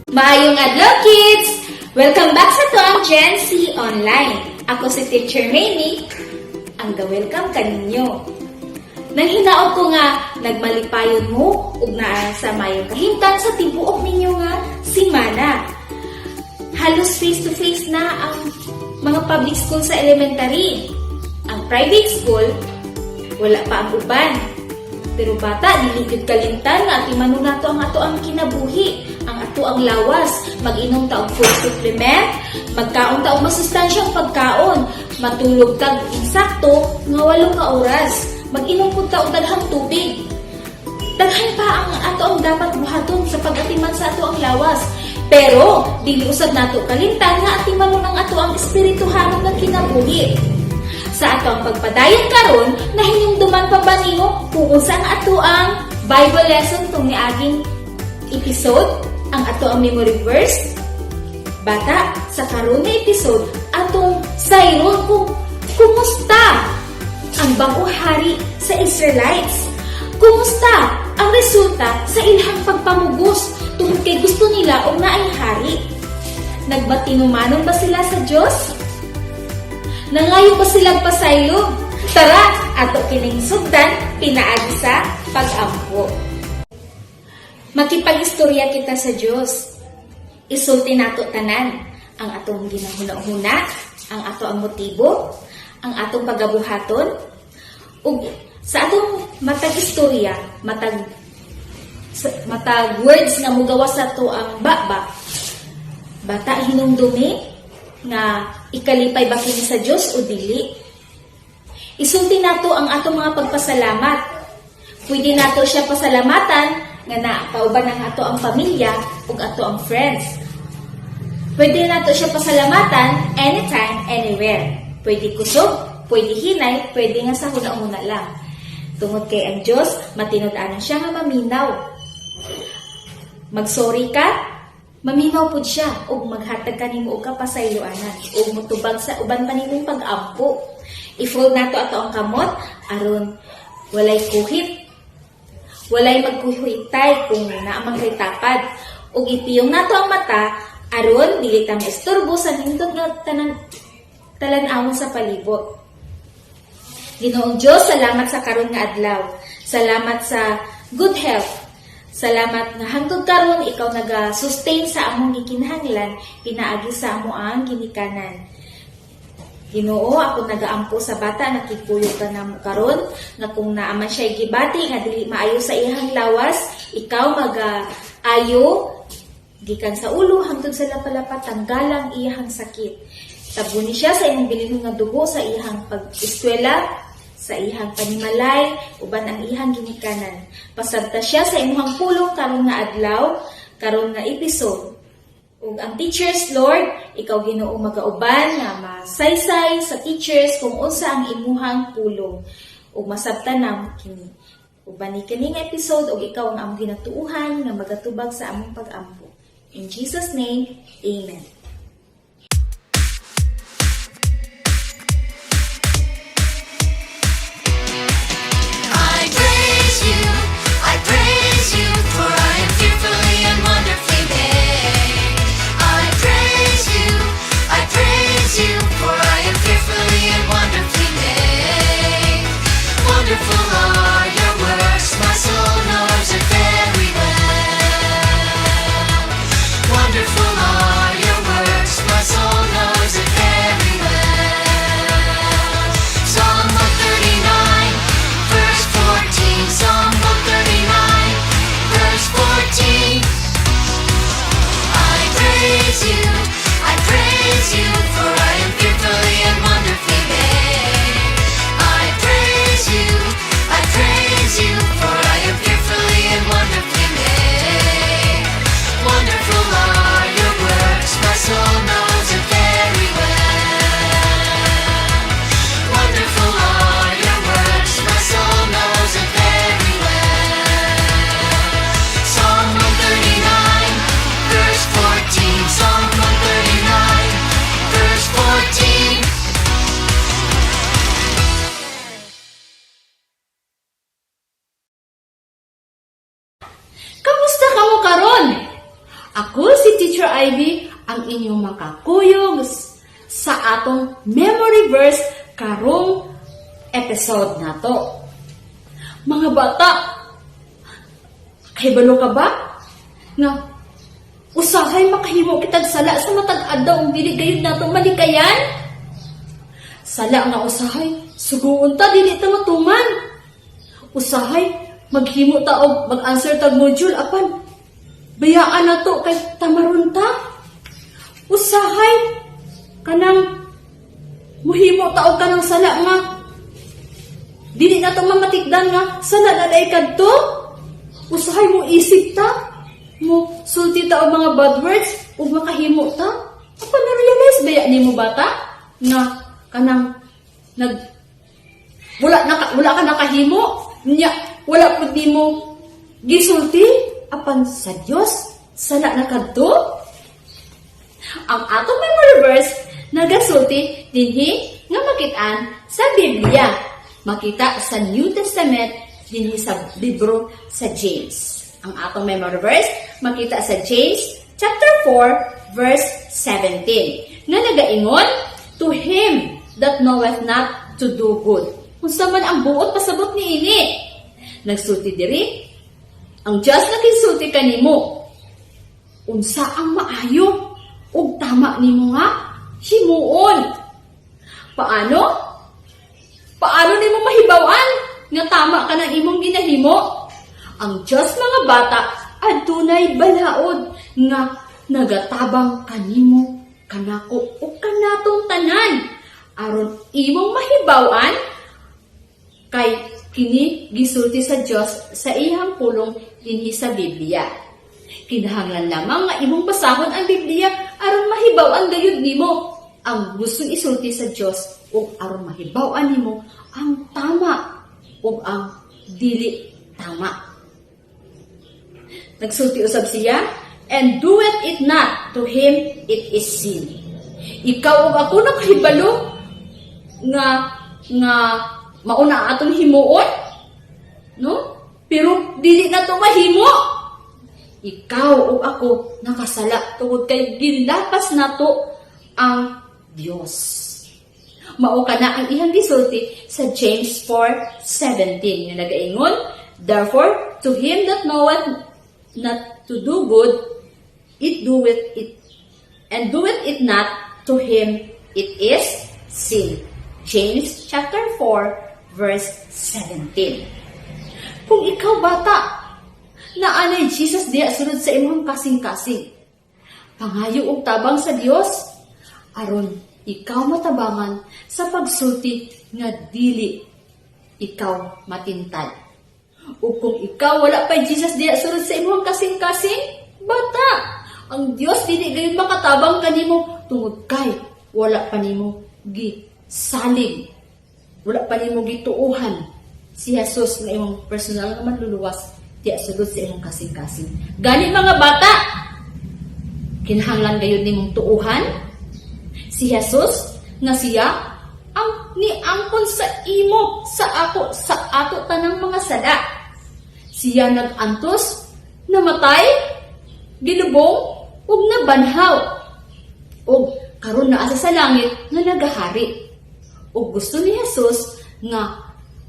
Maayong adlaw, kids! Welcome back sa atoang Gen Z Online. Ako si Teacher Mamie, ang ga-welcome kaninyo. Nang hinaot ko nga nagmalipayon mo ug naa sa mayong kahimtang sa tibuok ninyo nga simana. Halos face to face na ang mga public school sa elementary. Ang private school, wala pa ang uban. Pero bata, dili gyud kalimtan nga atimanon nato ang ato ang kinabuhi, ang ato ang lawas, mag-inom ta og food supplement, magkaon ta og masustansyang pagkaon, matulog tag insakto nga 8 ka oras, mag-inom pud ta og daghang tubig. Daghan pa ang ato ang dapat buhaton sa pag-atiman sa ato ang lawas. Pero dili usab nato kalimtan nga atimanon ang ato ang espirituhanon nga kinabuhi. Sa ato ang pagpadayon karon, nahinumduman pa ba nimo kung unsa ang ato ang Bible lesson tong niaging episode, ang ato ang memory verse? Bata, sa karon nga episode, atong sayron kung kumusta ang bag-ong hari sa Israelites. Kumusta ang resulta sa ilang pagpamugos tungod kay gusto nila og naay hari? Nagmatinumanon ba sila sa Dios? Nangayo ba silang pasaylo? Tara, ato kining sugdan pinaagi sa pag-ampo. Makipag-istorya kita sa Dios. Isulti nato tanan ang atong ginahuna-huna, ang ato ang motibo, ang atong pagabuhaton, ug sa atong matag istorya, matag words nga mugawas sa ato ang baba. Bata, hinumdumi nga ikalipay ba kini sa Dios o dili? Isulti nato ang atong mga pagpasalamat. Pwede nato siya pasalamatan nga nakauban ang ato ang pamilya ug ato ang friends. Pwede nato siya pasalamatan anytime, anywhere. Pwede kusog, pwede hinay, pwede nga sa huna-huna lang. Tungod kay ang Diyos, matinud-anon siya nga maminaw. Magsorry ka, maminaw pud siya ug maghatag kanimo og kapasayloanan ug motubag sa uban pa nimong pag-ampo. I-fold nato ato ang kamot aron walay kuhit. Walay magkuhitay kung naa man kay tapad. Ug ipiyong nato ang mata aron dili ta maisturbo sa nindot nga tanan talan-awon sa palibot. Ginoong Diyos, salamat sa karon nga adlaw. Salamat sa good health. Salamat nga hangtod karon ikaw naga-sustain sa among gikinahanglan pinaagi sa amo ang ginikanan. Ginoo, ako nagaampo sa bata nakikuyog ka namo karon nga kung naa man siya gibati nga dili maayo sa iyang lawas, ikaw maga-ayo gikan sa ulo hangtod sa lapalapa, tanggalang iyang sakit. Tabuni siya sa imong bilinhong nga dugo sa iyang pag-eskwela, sa iyang panimalay, uban ang iyang ginikanan. Pasabta siya sa imong pulong karon nga adlaw, karon nga episode. Ug ang teachers, Lord, ikaw Ginoo magauban nga masaysay sa teachers kung unsa ang imuhang pulong ug masabtan namo kini. Uban ni kini nga episode ug ikaw ang among ginatuohan nga magatubag sa among pag-ampo. In Jesus' name, amen. I praise you, for I am fearfully and wonderfully made. I praise you, for I am fearfully and wonderfully made. Wonderful are your works, my soul knows it very well. Wonderful are your works, my soul knows it very well. Psalm 139, verse 14. Psalm 139, verse 14. I praise you, for I am fearfully and wonderfully made. I praise you, for I am fearfully and wonderfully made. Wonderful are your works, my soul knows it very well. Wonderful are your works, my soul knows it very well. Psalm 139, verse 14. Psalm 139, verse 14. Kamusta kamo karon? Ako si Teacher Ivy, ang inyong makakuyog sa atong memory verse karong episode nato. Mga bata, kahibalo ka ba nga usahay makahimo kitag sala sa matag adlaw ug dili gayud nato malikayan? Sala nga usahay suguon ta, dili ta matuman. Usahay maghimo ta og mag-answer tag module apan bayaan na to kay tamaron ta. Usahay kanang muhimo ta og kanang sala nga dili na to mamatikdan nga sala na diay kadto. Usahay mo isip ta, mo sulti ta og mga bad words ug makahimo ta. Apan na-realize baya nimo, bata, nga kanang nag wala ka nakahimo nya, wala pud nimo gisulti, apan sa Dios sala na kadto? Ang atong memory verse nagasulti dinhi nga makitaan sa Biblia. Makita sa New Testament dinhi sa libro sa James. Ang atong memory verse makita sa James chapter 4 verse 17 nga nagaingon, "To him that knoweth not to do good." Unsa man ang buot pasabot niini? Nagsulti diri ang Dios, nagisulti kanimo unsa ang maayo ug tama nimo nga himuon. Paano? Paano nimo mahibaw-an nga tama ka ng imong ginahimo? Ang Diyos, mga bata, adunay balaod nga nagatabang kanimo, kanako ug kanatong tanan aron imong mahibaw-an, kay kini gisulti sa Dios sa iyang pulong dinhi sa Biblia. Kinahanglan lamang nga imong basahon ang Biblia aron mahibaw-an gayud nimo ang gustong isulti sa Dios ug aron mahibaw-an nimo ang tama ug ang dili tama. Nagsulti usab siya, "And doeth it not, to him it is sin." Ikaw ug ako nakahibalo nga mauna ang atong himuon, no? Pero dili na to mahimo. Ikaw ug ako nakasala tungod kay gilapas nato ang Dios. Mao kana ang iyang gisulti sa James 4:17 nga nagaingon, "Therefore, to him that knoweth not to do good, it doeth it, and doeth it not, to him it is sin." James chapter 4 verse 17. Kung ikaw, bata, naa nay Jesus diya sulod sa imong kasing-kasing, pangayo og tabang sa Dios aron ikaw matabangan sa pagsulti nga dili ikaw matintal. O kung ikaw wala pa Jesus diya sulod sa imong kasing-kasing, bata, ang Dios dili gayud makatabang kanimo tungod kay wala pa nimo gisalig. Wala pa nimo gituuhan si Jesus nga imong personal nga manluluwas diya sulod sa imong kasing-kasing. Gani, mga bata, kinahanglan gayud nimong tuuhan si Jesus nga siya ang niangkon sa imo, sa ako, sa ato tanang mga sala. Siya nag-antos, namatay, gilubong, ug nabanhaw. Ug karon naa sa langit nga nagahari. Ug gusto ni Jesus nga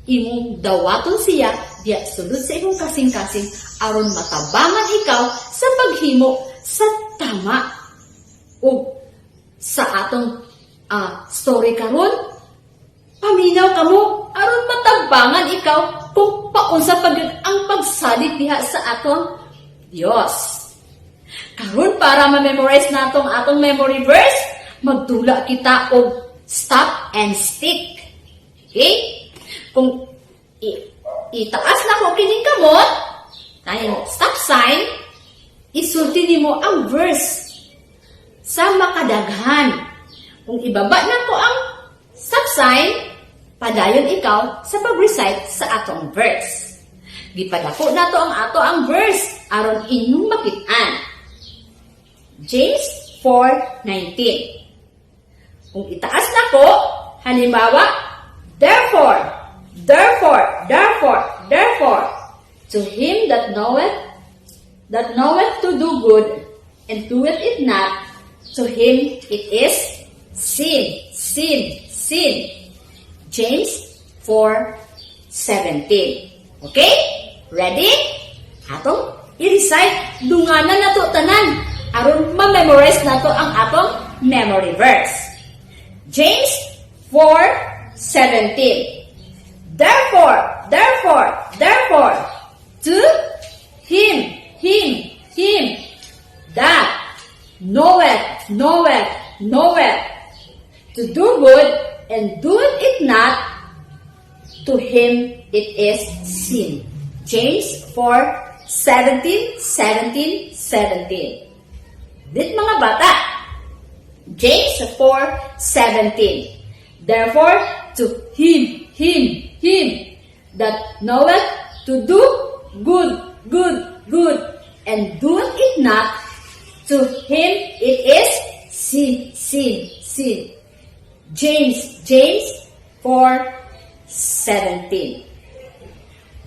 imong dawaton siya diya sulod sa imong kasing-kasing aron matabangan ikaw sa paghimo sa tama. Ug sa atong story karon, paminaw kamo aron matabangan ikaw kung paunsa pa gyud ang pagsalig diha sa atong Dios. Karon, para ma-memorize nato ang atong memory verse, magdula kita og stop and stick. Okay? Kung itaas na ko kining kamot, tayo stop sign, isulti nimo ang verse sa makadaghan. Kung ibaba na ko ang stop sign, padayon ikaw sa pag-recite sa atong verse. Gipadako nato ang ato ang verse aron inyong makit-an. James 4:19. Kung itaas na ko, halimbawa, "Therefore, therefore, therefore, therefore, to him that knoweth to do good." and doeth it not, to him it is sin, sin, sin. James 4:17. Okay? Ready? Atong i-recite, dunganan nato tanan aron ma-memorize nato ang atong memory verse. James 4:17. Therefore, therefore, therefore, to him, him, him, that knoweth, knoweth, knoweth, to do good and doeth it not, to him it is sin. James 4:17, 17, 17. Dit, mga bata. James 4:17. Therefore, to him, him, him, that knoweth to do good, good, good, and doeth it not, to him it is sin, sin, sin. James, James 4:17.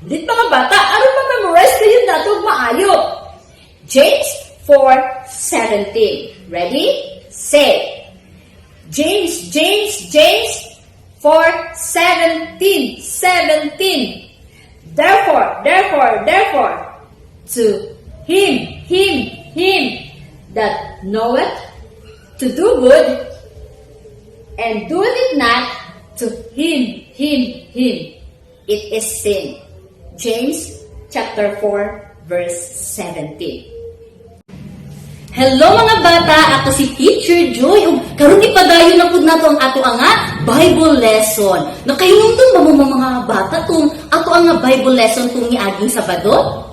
Dit, mga bata, aron ma-memorize kayo nato maayo. James 4:17. Ready? Say. James, James, James 4:17, 17. Therefore, therefore, therefore, to him, him, him, that knoweth to do good and doeth it not, to him, him, him, it is sin. James chapter 4 verse 17. Hello, mga bata, ako si Teacher Joy ug karon ipadayon na pud nato ang ato nga Bible lesson. Nakahinumdum ba mo, mga bata, tung ato ang nga Bible lesson tung niaging Sabado?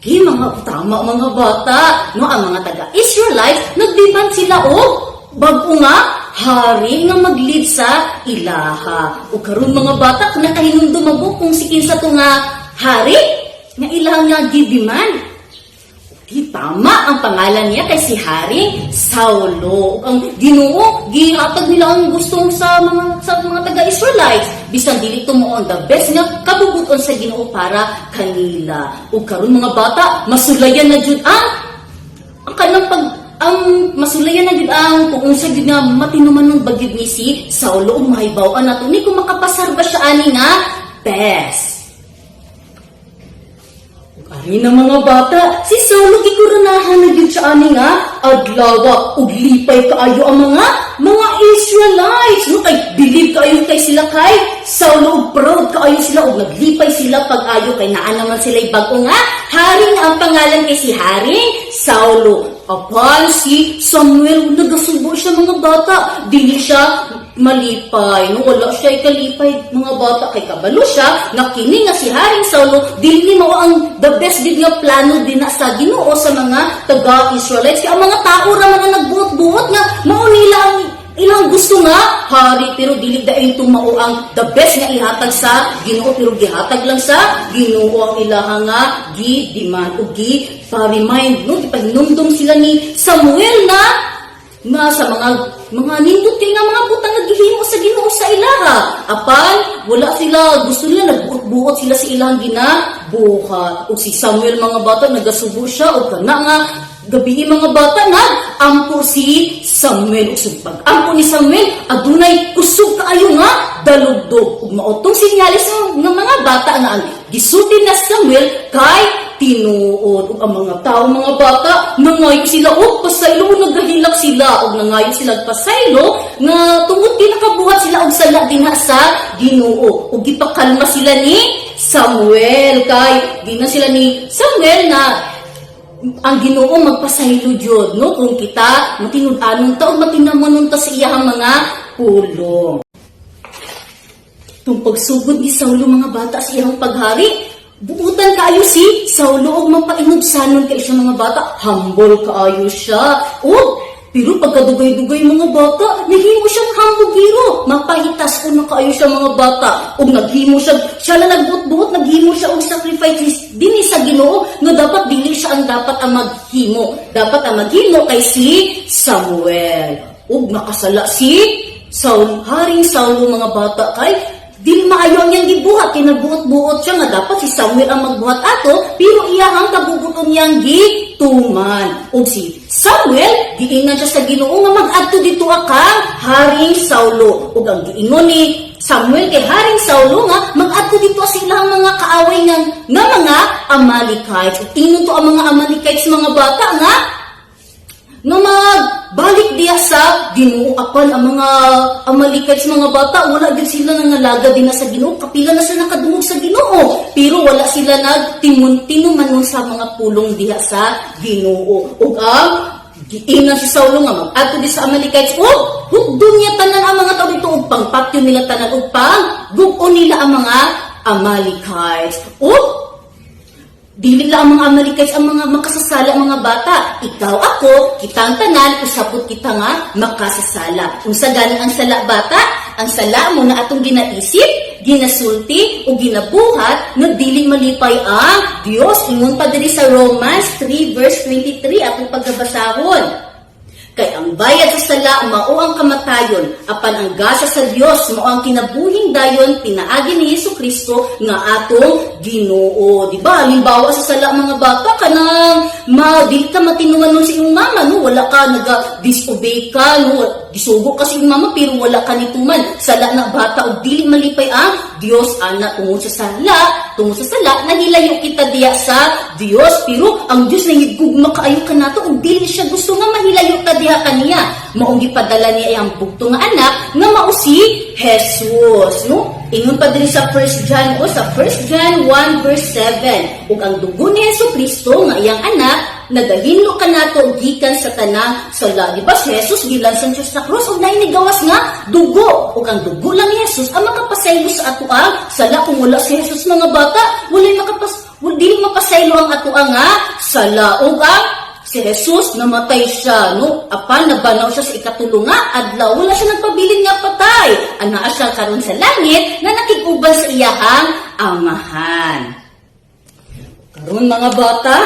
Okay, mga tama, mga bata, no, ang mga taga Israelites nagdemand sila og bag-o nga hari nga mag-lead sa ilaha. Ug karon, mga bata, nakahinumdum mo kung si kinsa to nga hari nga ilang nga gidemand? Di tama, ang pangalan niya kay si Haring Saulo. Ug ang Ginoo gihatag nila ang gustong sa mga taga-Israelites bisan dili to mao ang the best nga kabubuton sa Ginoo para kanila. Ug karon, mga bata, masulayan na jud ang kanang pag ang masulayan na jud ang kung unsa jud nga matinumanon ba gyud ni si Saulo ug mahibaw-an nato ni kung makapasar ba siya ani nga test. Ani na, mga bata, si Saulo gikoronahan na gyud siya ani nga adlaw ug lipay kaayo ang mga Israelites. No, kay believe kaayo kay sila kay Saulo ug proud kaayo sila ug naglipay sila pag-ayo kay naa naman sila bag-o nga hari nga ang pangalan kay si Haring Saulo. Apan si Samuel, nagasubo siya, mga bata, dili siya malipay. No, wala siya ikalipay, mga bata, kay kabalo siya nga kini nga si Haring Saulo dili mao ang the best gid nga plano din na sa Ginoo sa mga taga-Israelites. Kay ang mga tao ra man ang nagbuot-buot nga mao nila ang ilang gusto nga hari, pero dili dayon mao ang the best nga ihatag sa Ginoo, pero gihatag lang sa Ginoo ang ilaha nga gi-demand ug gi pa-remind, no, gipahinumdum sila ni Samuel na nga sa mga nindot kay nga mga butang nga gihimo sa Ginoo sa ilaha. Apan wala sila, gusto nila nagbuot-buot sila sa ilang ginabuhat. Ug si Samuel, mga bata, nagasubo siya ug kana nga gabi, mga bata, nag ampo si Samuel. Ug sa pag-ampo ni Samuel, adunay kusog kaayo nga dalugdog ug mao tong sinyalis nga, mga bata, nga ang gisulti na Samuel kay tinuod. Ug ang mga tao, mga bata, nangayo sila og pasaylo ug nagahilak sila ug nangayo sila og pasaylo nga tungod kay nakabuhat sila og sala dinha sa Ginoo. Ug gipakalma sila ni Samuel kay gina sila ni Samuel na ang Ginoo magpasaylo jud, no, kung kita matinud-anon ta ug matinamanon ta sa iyahang mga pulong. Tung pagsugod ni Saulo, mga bata, sa iyang paghari, buutan kaayo si Saulo og mapainubsanon kay siya, mga bata. Humble kaayo siya. Og pero pagkadugay-dugay, mga bata, nahimo siyang hambugiro. Mapahitas ko na kaayo siya, mga bata. Og naghimo siya, siya lang nagbuot-buot, naghimo siya og sacrifice dinhi sa Ginoo nga dapat dili siya ang dapat ang maghimo. Dapat ang maghimo kay si Samuel. Ug nakasala si Saul, Haring Saulo, mga bata, kay dili maayo ang iyang gibuhat kay nagbuot-buot siya nga dapat si Samuel ang magbuhat ato, pero iyahang kabubuton. matuod niyang gituman. Ug si Samuel, giingnan siya sa Ginoo nga mag-adto dito kang Haring Saulo. Ug ang giingon ni Samuel kay Haring Saulo nga mag-adto dito sa ilang mga kaaway nga mga Amalekites. Ug ingnon to ang mga Amalekites, mga bata, nga magbalik diya sa Ginoo, apan ang mga Amalekites, mga bata, wala din sila nangalaga din na sa Ginoo. Kapila na sila nakadungog sa Ginoo, pero wala sila nagtimun tinumanon sa mga pulong diha sa Ginoo. Ug ang giingnan si Saulo nga mag-adto di sa Amalekites ug hukdon niya tanan ang mga tao dito ug pangpatyon nila tanan ug pang nila ang mga Amalekites. Ug dili lang ang mga Amalekites ang mga makasasala, mga bata. Ikaw, ako, kitang tanan, usapot kita nga makasasala. Unsa gani ang sala, bata? Ang sala mao na atong ginaisip, ginasulti o ginabuhat nga dili malipay ang Dios. Ingon pa diri sa Romans 3 verse 23, atong pagabasahon. Kay ang bayad sa sala mao ang kamatayon, apan ang gasa sa Dios mao ang kinabuhing dayon pinaagi ni Hesus Kristo nga atong Ginoo. Di ba? Halimbawa sa sala, mga bata, kanang ma dili ka matinumanon sa imong mama, no, wala ka naga disobey ka, no, gisugo ka sa imong mama pero wala ka nituman. Sala na, bata, ug dili malipay ang Dios ana tungod sa sala, tungod sa sala nahilayo kita diya sa Dios, pero ang Dios nahigugma kaayo kanato ug dili siya gusto nga mahilayo ta diha kaniya. Maong gipadala niya ang bugto nga anak nga mao si Jesus, no? Ingon pa diri sa 1 John o sa 1 John 1 verse 7, ug ang dugo ni Hesus Kristo nga iyang anak nagahinlo kanato gikan sa tanang sala. Di ba si Jesus gilansan siya sa krus ug naay gawas nga dugo, ug ang dugo lang ni Jesus ang makapasaylo sa atoang sala. Kung wala si Jesus, mga bata, walay makapas wal dili mapasaylo ang atoang nga sala. Ug ang si Jesus, namatay siya, no? Apan nabanaw siya sa ikatulo nga adlaw, wala siya nagpabilin nga patay. Anaa siya karon sa langit na nakig-uban sa iyahang Amahan. Karon, mga bata,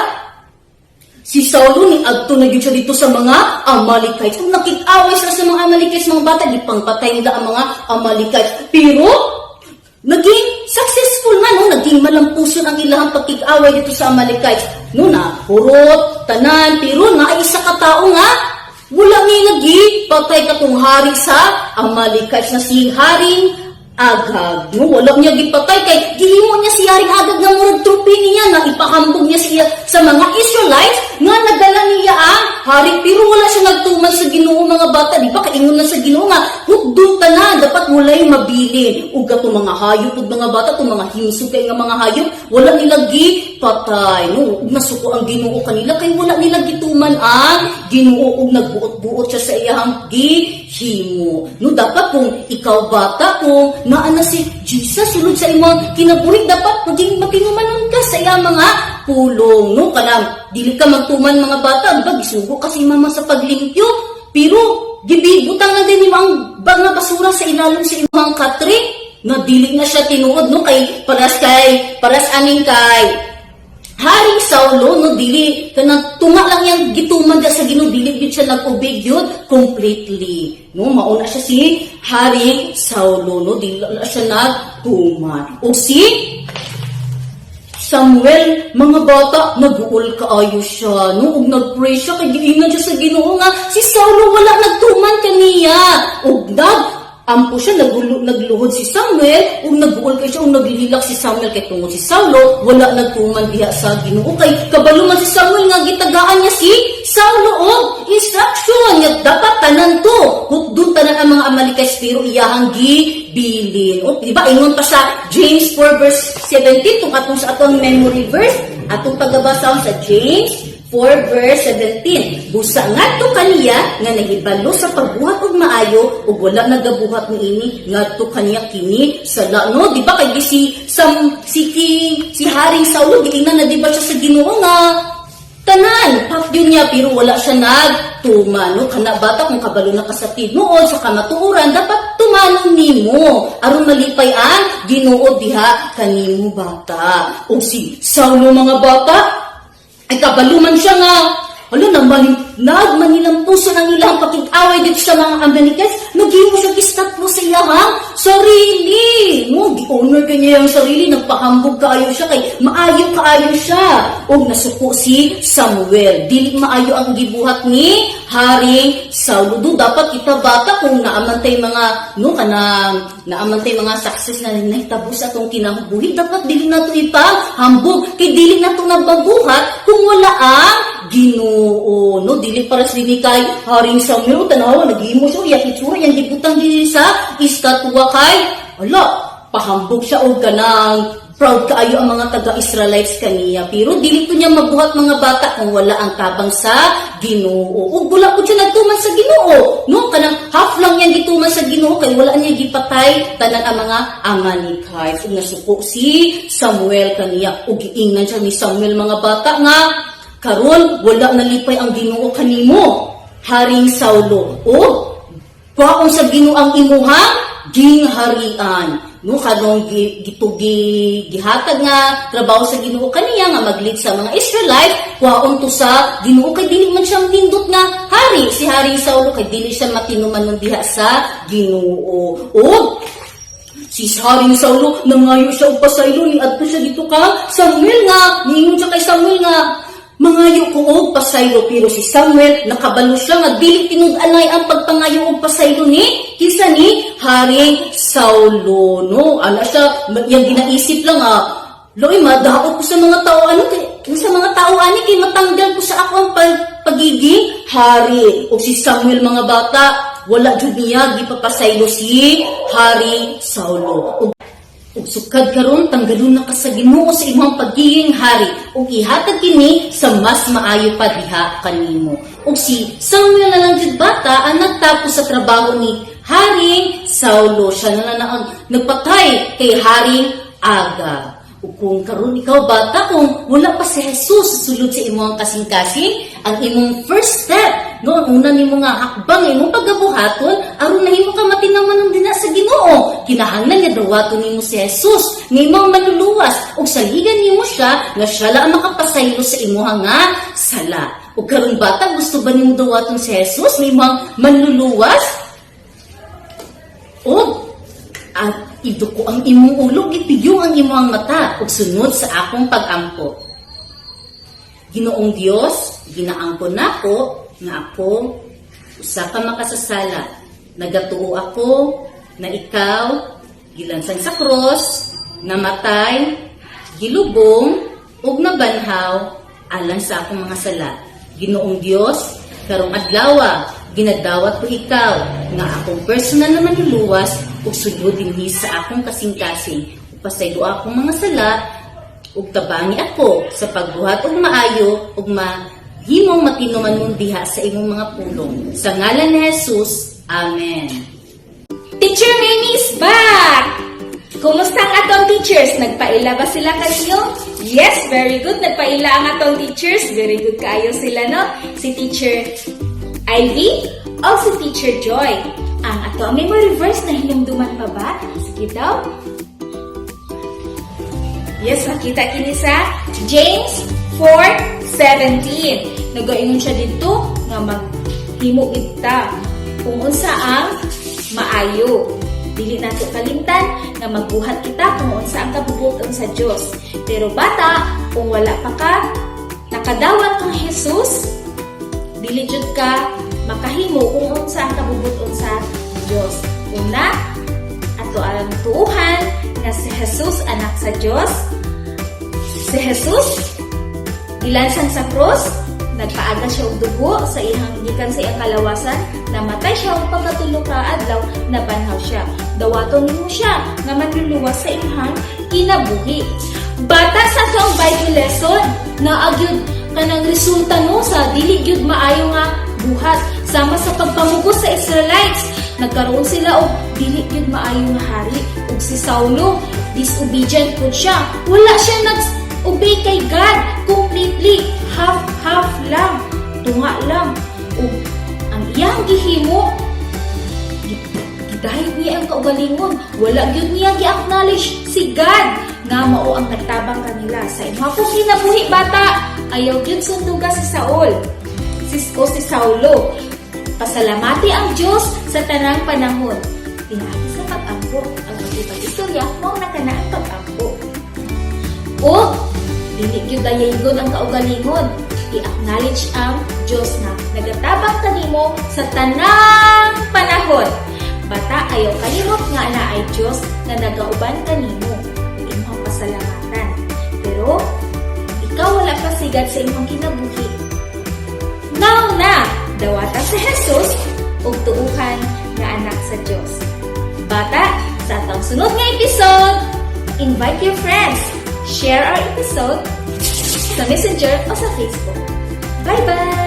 si Saulo ni adto na gyud siya dito sa mga Amalekites. Kung nakig-away sila sa mga Amalekites, mga bata, di pangpatay nila ang mga Amalekites. Pero naging successful man, no? Naging malampuson ang ilahang pagkig-away dito sa Amalekites. No, na hurot, tanan, pero naay isa ka tao nga wala ni lagi patay katong hari sa Amalekites na si Haring Agag. No, wala niya gipatay kay gihimo niya si Haring Agag nga murag trophy niya na ipahambog niya siya sa mga Israelites nga nagala niya ang hari, pero wala siya nagtuman sa Ginoo, mga bata. Di ba kaingon na sa Ginoo nga hukdon tanan, dapat walay mabilin? Ug katong mga hayop ug mga bata, tong mga himsog kay nga mga hayop, wala nila gipatay, no? Ug nasuko ang Ginoo kanila kay wala nila gituman ang Ginoo ug nagbuot-buot siya sa iyang gihimo, no? Dapat kung ikaw, bata, kung naa na si Jesus sulod sa imong kinabuhi, dapat maging matinumanon ka sa iyang mga pulong, no? Kanang dili ka magtuman, mga bata, di ba gisugo ka sa imong mama sa paglimpyo, pero gibutang na din nimo ang mga basura sa ilalom sa imong katre nga dili na siya tinuod, no? Kay paras aning kay Haring Saulo, no, dili kanang tunga lang yang gituman sa Ginoo, dili gyud siya nag-obey gyud completely, no? Mauna siya si Haring Saulo, no, dili na siya nagtuman. Ug si Samuel, mga bata, nag-uol kaayo siya, no? Ug nag-pray siya, kay giingon siya sa Ginoo nga, si Saulo wala nagtuman kaniya. Ug nag ampo siya, nagluhod si Samuel, ug nag-uol kay siya, ug naglilak si Samuel kay tungod si Saulo, wala nagtuman diha sa Ginoo. Kay kabalo man si Samuel nga gitagaan niya si Saulo og instruction nga dapat tanan to, hukdon tanan ang mga Amalekites, pero iyahang gibilin. O, di ba, ingon pa sa James 4 verse 17, tung atong sa atong memory verse, atong pagabasahon sa James 4 verse 17. Busa ngadto kaniya nga nahibalo sa pagbuhat og maayo ug wala nagabuhat niini, ngadto kaniya kini sala, no? Di ba kay si sam, si King, si Haring Saulo, giingnan na di ba siya sa Ginoo nga tanan patyon niya, pero wala siya nagtuman, no? Kana, bata, kung kabalo na ka sa tinuod, sa kamatuoran, dapat tumanon nimo aron malipay ang Ginoo diha kanimo, bata. Ug si Saulo, mga bata, ay kabalo man siya nga Hala, nagmaling, nagmanilampuson ang ilang pakig-away dito sa mga Amalekites. Naghimo siya estatwa sa iyahang sarili. No, gi-honor kanya yung sarili. Nagpahambog kaayo siya kay maayo kaayo siya. Og nasuko si Samuel. Dili maayo ang gibuhat ni Haring Saulo. Do dapat kita, bata, kung naamantay mga, no, kanang naamantay mga success na nahitabo sa atong kinabuhi, dapat dili nato ipahambog kay dili nato nababuhat kung wala ang Ginoo, no? Dili para sa dinhi kay Haring Samuel. Tanawa, naghimo siya iya itsura, yang gibutang dinhi sa estatwa kay ala, pahambog siya og kanang proud kaayo ang mga taga-Israelites kaniya, pero dili ko niya mabuhat, mga bata, kung wala ang tabang sa Ginoo. Ug wala po siya nagtuman sa Ginoo, no? Kanang half lang niya gituman sa Ginoo kay wala niya gipatay tanan ang mga Amalekites. Ug nasuko si Samuel kaniya ug giingnan siya ni Samuel, mga bata, nga karon wala nalipay ang Ginoo kanimo, Haring Saulo, o kwaon sa Ginoo ang imuhang gingharian. No, kanong gitugi gihatag nga trabaho sa Ginoo kaniya nga mag-lead sa mga Israelite, kwaon to sa Ginoo kay dili man siya nindot nga hari si Haring Saulo kay dili siya matinumanon diha sa Ginoo. O si Haring Saulo, nangayo siya og pasaylo. Ni adto siya dito ka Samuel nga niingon siya kay Samuel nga mangayo ko og pasaylo, pero si Samuel nakabalo siya nga dili tinud-anay ang pagpangayo og pasaylo ni kinsa, ni Haring Saulo, no? Ana siya, yang ginaisip lang ah, "Loy, madaot ko sa mga tao ano kay sa mga tao ani kay matanggal ko sa ako ang pagiging hari." Og si Samuel, mga bata, wala jud niya gipapasaylo si Haring Saulo. Ug sukad karon, tanggalon na ka sa Ginoo sa imong pagiging hari ug ihatag kini sa mas maayo pa diha kanimo. Ug si Samuel na lang jud, bata, ang nagtapos sa trabaho ni Haring Saulo. Siya na lang ang nagpatay kay Haring Agag. Ug kung karon ikaw, bata, kung wala pa si Jesus sa sulod sa imong kasing-kasing, ang imong first step, no, ang una nimo nga hakbang imong pagabuhaton aron nahimo ka matinumanon dinha sa Ginoo, kinahanglan nga dawaton nimo si Jesus nga imong manluluwas ug saligan nimo siya nga siya lang ang makapasaylo sa imuha nga sala. Ug karon, bata, gusto ba nimo dawaton si Jesus nga imong manluluwas? Og at iduko ang imong ulo, ipiyong ang imong mata, ug sunod sa akong pag-ampo. Ginoong Dios, ginaangkon nako nga ako usa ka makasasala. Nagatuo ako na ikaw gilansang sa krus, namatay, gilubong, ug nabanhaw alang sa akong mga sala. Ginoong Dios, karong adlawa, ginadawat ko ikaw nga akong personal na manluluwas ug sulod dinhi sa akong kasing-kasing. Pasaylo akong mga sala ug tabangi ako sa pagbuhat og maayo ug mahimong matinumanon diha sa imong mga pulong. Sa ngalan ni Jesus. Amen. Teacher Mamie is back! Kumusta ang atong teachers? Nagpaila ba sila kaninyo? Yes, very good. Nagpaila ang atong teachers. Very good kaayo sila, no? Si Teacher Ivy o si Teacher Joy. Ang ato ang memory verse na hinumduman pa ba? Sige daw. Yes, makita kini sa James 4:17. Nagaingon siya dito nga maghimo kita kung unsa ang maayo. Dili nato kalimtan nga magbuhat kita kung unsa ang kabubuton sa Dios. Pero bata, kung wala pa ka nakadawat kang Jesus, dili jud ka makahimo kung unsa ang kabubuton sa Dios. Una, ato ang tuuhan nga si Jesus anak sa Dios. Si Jesus gilansang sa krus, nagpaaga siya og dugo sa iyang gikan sa iyang kalawasan, namatay siya og pagkatulo ka adlaw nabanhaw siya. Dawaton nimo siya nga manluluwas sa imong kinabuhi. Bata, sa ato ang Bible lesson, naa gyud kanang resulta, no, sa dili gyud maayo nga buhat sama sa pagpamugos sa Israelites. Nagkaroon sila og dili gyud maayo nga hari, ug si Saulo, disobedient pud siya. Wala siya nag obey kay God completely, half half lang, tunga lang. Ug ang iyang gihimo, gidayeg niya ang kaugalingon. Wala gyud niya gi-acknowledge si God nga mao ang nagtabang kanila. Sa imong kinabuhi, bata, ayaw gyud sunduga si Saul. Francisco si Saulo. Pasalamati ang Diyos sa tanang panahon. Pinaagi sa pag-ampo, ang pagkipag-istorya mao na kana ang pag-ampo. O dili gyud dayaygon ang kaugalingon. I-acknowledge ang Diyos na nagatabang kanimo sa tanang panahon. Bata, ayaw kalimot nga naay Diyos nga nagauban kanimo. Imong pasalamatan. Pero ikaw wala pa sigad sa imong kinabuhi. Now na, dawata si Jesus ug tuuhan nga anak sa Dios. Bata, sa atong sunod nga episode, invite your friends, share our episode sa Messenger o sa Facebook. Bye-bye!